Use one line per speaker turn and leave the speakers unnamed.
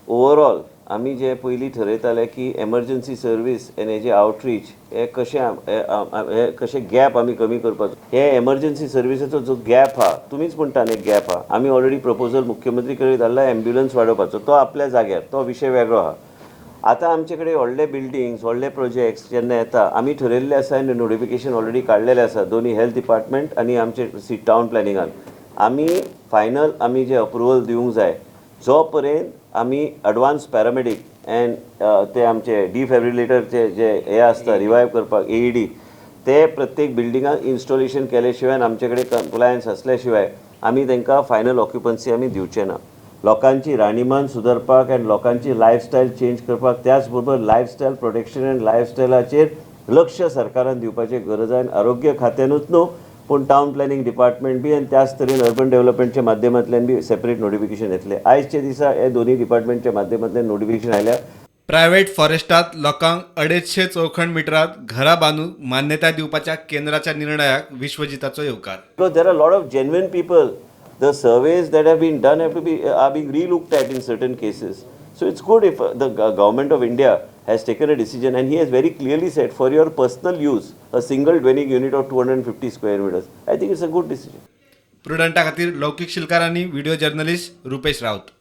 Overall आमी जे पयलीं ठरयताले की एमर्जन्सी सर्वीस आनी हेजे आवटरीच हे कशें हे कशें गॅप आमी कमी करपाचो, हे एमर्जन्सी सर्विसाचो जो गॅप आहा, तुमीच म्हणटा न्ही गॅप आहा, आमी ऑलरेडी प्रपोजल मुख्यमंत्री कडेन धाडला एम्ब्युलन्स वाडोवपाचो. तो आपल्या जाग्यार, तो विशय वेगळो आहा. आतां आमचे कडेन व्हडले बिल्डिंग्स, व्हडले प्रोजेक्ट्स जेन्ना येता, आमी ठरयल्ले आसा आनी नोटिफिकेशन ऑलरेडी काडलेलें आसा दोनी हेल्थ डिपार्टमेंट आनी आमचे सी टावन प्लॅनिंगान. आमी फायनल आमी जे अप्रुवल दिवंक जाय, जो पर्यंत आमी अडवान्स पॅरामेडीक अँड ते आमचे डिफॅब्रिलेटरचे जे हे आसता रिवायव करपाक एईडी, ते प्रत्येक बिल्डिंगाक इन्स्टॉलेशन केले शिवाय, आमचे कडेन कंप्लायन्स आसल्या शिवाय आमी तांकां फायनल ऑक्युपन्सी आमी दिवचे ना. लोकांची राहणीमान सुदारपाक आनी लोकांची लायफस्टायल चेंज करपाक, त्याच बरोबर लायफस्टायल प्रोटेक्शन आनी लायफस्टायलाचेर लक्ष सरकारान दिवपाची गरज आहा. आनी आरोग्य खात्यानूच न्हू, पूण टावन प्लॅनिंग डिपार्टमेंट बी आनी त्याच तरेन अर्बन डेव्हलपमेंटच्या माध्यमांतल्यान बी सेपरेट नोटिफिकेशन येतलें. आयजच्या दिसा हे दोन्ही डिपार्टमेंटच्या माध्यमांतल्यान नोटिफिकेशन आयल्या.
प्रायव्हेट फॉरेस्टात लोकांक 250 चौखण मिटरात घरां बांदूंक मान्यताय दिवपाच्या केंद्राच्या निर्णयाक विश्वजिताचो येवकार.
Because there are a lot of genuine people. The surveys that have been done have to be are being re-looked at in certain cases. So it's good if the government of India has taken a decision, and he has very clearly said for your personal use, a single dwelling unit of 250 square meters. I think it's a good decision.
प्रुडंटा खातीर लौकीक शिलकार आनी video journalist Rupesh Raut.